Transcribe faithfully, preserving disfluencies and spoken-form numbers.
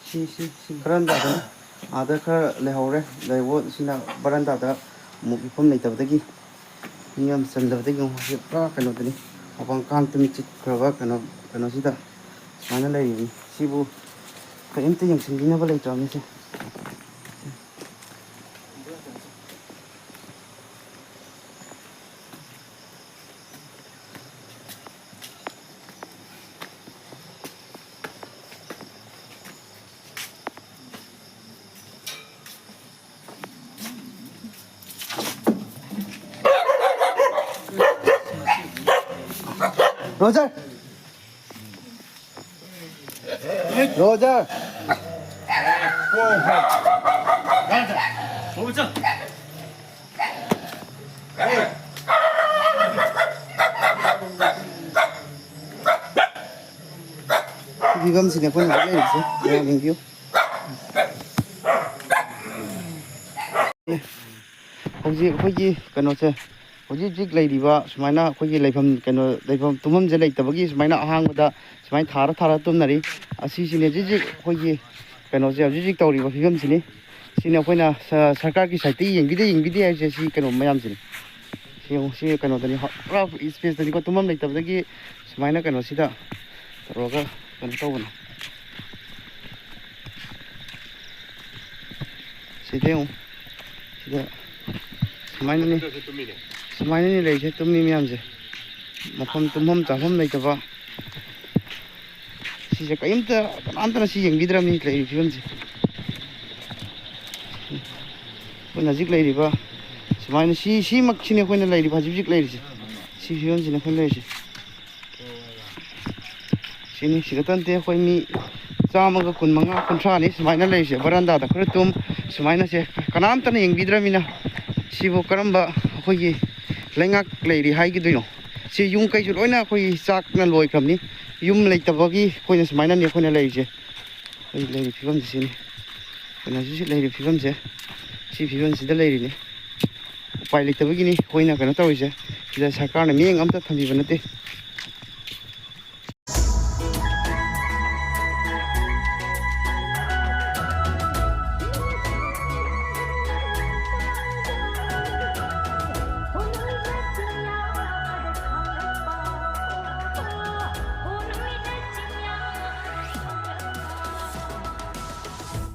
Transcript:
ꯁꯤ, ꯁꯤ, ꯁꯤ ꯕꯔꯟꯗꯥꯗꯅꯤ꯫ ꯑꯥꯗ ꯈꯔ ꯂꯩꯍꯧꯔꯦ꯫ ꯂꯩꯍꯧꯕ ꯁꯤꯅ ꯕꯔꯟꯗꯥꯗ ꯑꯃꯨꯛ ꯃꯐꯝ ꯂꯩꯇꯕꯗꯒꯤ, ꯃꯤ ꯌꯥꯝ ꯆꯟꯗꯕꯗꯒꯤ ꯑꯃꯨꯛ ꯍꯧꯖꯤꯛ ꯄꯨꯔꯥ ꯀꯩꯅꯣꯗꯅꯤ, ꯃꯄꯥꯟ ꯀꯥꯡ ꯇꯨꯃꯤ ꯆꯤꯛꯈ꯭ꯔꯕ ꯀꯩꯅꯣ, ꯀꯩꯅꯣꯁꯤꯗ ꯁꯨꯃꯥꯏꯅ ꯂꯩꯔꯤꯅꯤ꯫ ꯁꯤꯕꯨ ꯀꯔꯤꯝꯇ ꯌꯦꯡꯁꯤꯟꯕꯤꯅꯕ ꯂꯩꯇ꯭ꯔꯕꯅꯤ ꯁꯦ꯫ ꯔꯣꯖꯔ! ꯔꯣꯖꯔ! ꯐꯤꯕꯝꯁꯤꯅꯦ ꯑꯩꯈꯣꯏꯅ ꯍꯧꯖꯤꯛ ꯂꯩꯔꯤꯁꯦ꯫ ꯃꯌꯥꯝ ꯌꯦꯡꯕꯤꯌꯨ꯫ ꯍꯧꯖꯤꯛ ꯑꯩꯈꯣꯏꯒꯤ ꯀꯩꯅꯣꯁꯦ, ꯍꯧꯖꯤꯛ ꯍꯧꯖꯤꯛ ꯂꯩꯔꯤꯕ ꯁꯨꯃꯥꯏꯅ ꯑꯩꯈꯣꯏꯒꯤ ꯂꯩꯐꯝ, ꯀꯩꯅꯣ, ꯂꯩꯐꯝ ꯇꯨꯝꯐꯝꯁꯦ ꯂꯩꯇꯕꯒꯤ ꯁꯨꯃꯥꯏꯅ ꯑꯍꯥꯡꯕꯗ ꯁꯨꯃꯥꯏꯅ ꯊꯥꯔ ꯊꯥꯔ ꯇꯨꯝꯅꯔꯤ꯫ ꯑꯁꯤꯁꯤꯅꯦ ꯍꯧꯖꯤꯛ ꯍꯧꯖꯤꯛ ꯑꯩꯈꯣꯏꯒꯤ ꯀꯩꯅꯣꯁꯦ, ꯍꯧꯖꯤꯛ ꯍꯧꯖꯤꯛ ꯇꯧꯔꯤꯕ ꯐꯤꯕꯝꯁꯤꯅꯤ꯫ ꯁꯤꯅꯤ ꯑꯩꯈꯣꯏꯅ ꯁ-, ꯁꯔꯀꯥꯔꯒꯤ ꯁꯥꯏꯠꯇꯒꯤ ꯌꯦꯡꯕꯤꯗꯦ ꯌꯦꯡꯕꯤꯗꯦ ꯍꯥꯏꯁꯦ ꯁꯤ ꯀꯩꯅꯣ ꯃꯌꯥꯝꯁꯤꯅꯤ꯫ ꯁꯤ ꯌꯦꯡꯉꯨ, ꯁꯤ ꯀꯩꯅꯣꯗꯅꯤ, ꯍ-, ꯄꯨꯔꯥ ꯏꯁꯄꯦꯁꯇꯅꯤꯀꯣ, ꯇꯨꯝꯐꯝ ꯂꯩꯇꯕꯗꯒꯤ ꯁꯨꯃꯥꯏꯅ ꯀꯩꯅꯣꯁꯤꯗ ꯇꯧꯔꯒ ꯀꯩꯅꯣ ꯇꯧꯕꯅꯤ꯫ ꯁꯤꯗ ꯌꯦꯡꯉꯨ, ꯁꯤꯗ ꯁꯨꯃꯥꯏꯅꯅꯤ, ꯁꯨꯃꯥꯏꯅꯅꯤ ꯂꯩꯔꯤꯁꯦ, ꯇꯨꯝꯃꯤ ꯃꯌꯥꯝꯁꯦ꯫ ꯃꯐꯝ ꯇꯨꯝꯐꯝ ꯆꯥꯐꯝ ꯂꯩꯇꯕ꯫ ꯁꯤꯁꯦ ꯀꯔꯤꯝꯇ, ꯀꯅꯥꯝꯇꯅ ꯁꯤ ꯌꯦꯡꯕꯤꯗ꯭ꯔꯕꯅꯤ ꯂꯩꯔꯤꯕ ꯐꯤꯕꯝꯁꯦ꯫ ꯑꯩꯈꯣꯏꯅ ꯍꯧꯖꯤꯛ ꯂꯩꯔꯤꯕ ꯁꯨꯃꯥꯏꯅ ꯁꯤ, ꯁꯤꯃꯛꯁꯤꯅꯤ ꯑꯩꯈꯣꯏꯅ ꯂꯩꯔꯤꯕ, ꯍꯧꯖꯤꯛ ꯍꯧꯖꯤꯛ ꯂꯩꯔꯤꯁꯦ꯫ ꯁꯤ ꯐꯤꯕꯝꯁꯤꯅꯤ ꯑꯩꯈꯣꯏꯅ ꯂꯩꯔꯤꯁꯦ꯫ ꯁꯤꯅꯤ, ꯁꯤ ꯈꯛꯇ ꯅꯠꯇꯦ, ꯑꯩꯈꯣꯏ ꯃꯤ ꯆꯥꯝꯃꯒ ꯀꯨꯟ ꯃꯉꯥ, ꯀꯨꯟꯊ꯭ꯔꯥꯅꯤ ꯁꯨꯃꯥꯏꯅ ꯂꯩꯔꯤꯁꯦ꯫ ꯕꯔꯟꯗꯥꯗ ꯈꯔ ꯇꯨꯝ, ꯁꯨꯃꯥꯏꯅꯁꯦ ꯀꯅꯥꯝꯇꯅ ꯌꯦꯡꯕꯤꯗ꯭ꯔꯃꯤꯅ ꯁꯤꯕꯨ ꯀꯔꯝꯕ ꯑꯩꯈꯣꯏꯒꯤ ꯂꯩꯉꯥꯛ ꯂꯩꯔꯤ ꯍꯥꯏꯒꯗꯣꯏꯅꯣ? ꯁꯤ ꯌꯨꯝ ꯀꯩꯁꯨ ꯂꯣꯏꯅ ꯑꯩꯈꯣꯏ ꯆꯥꯛꯅ ꯂꯣꯏꯈ꯭ꯔꯕꯅꯤ꯫ ꯌꯨꯝ ꯂꯩꯇꯕꯒꯤ ꯑꯩꯈꯣꯏꯅ ꯁꯨꯃꯥꯏꯅꯅꯤ ꯑꯩꯈꯣꯏꯅ ꯂꯩꯔꯤꯁꯦ꯫ ꯑꯩꯈꯣꯏ ꯂꯩꯔꯤꯕ ꯐꯤꯕꯝꯁꯤ ꯁꯤꯅꯤ꯫ ꯑꯩꯈꯣꯏꯅ ꯍꯧꯖꯤꯛ ꯍꯧꯖꯤꯛ ꯂꯩꯔꯤꯕ ꯐꯤꯕꯝꯁꯦ, ꯁꯤ ꯐꯤꯕꯝꯁꯤꯗ ꯂꯩꯔꯤꯅꯤ꯫ ꯎꯄꯥꯏ ꯂꯩꯇꯕꯒꯤꯅꯤ ꯑꯩꯈꯣꯏꯅ ꯀꯩꯅꯣ ꯇꯧꯔꯤꯁꯦ꯫ ꯁꯤꯗ ꯁꯔꯀꯥꯔꯅ ꯃꯤꯠꯌꯦꯡ ꯑꯝꯇ ꯊꯝꯕꯤꯕ ꯅꯠꯇꯦ꯫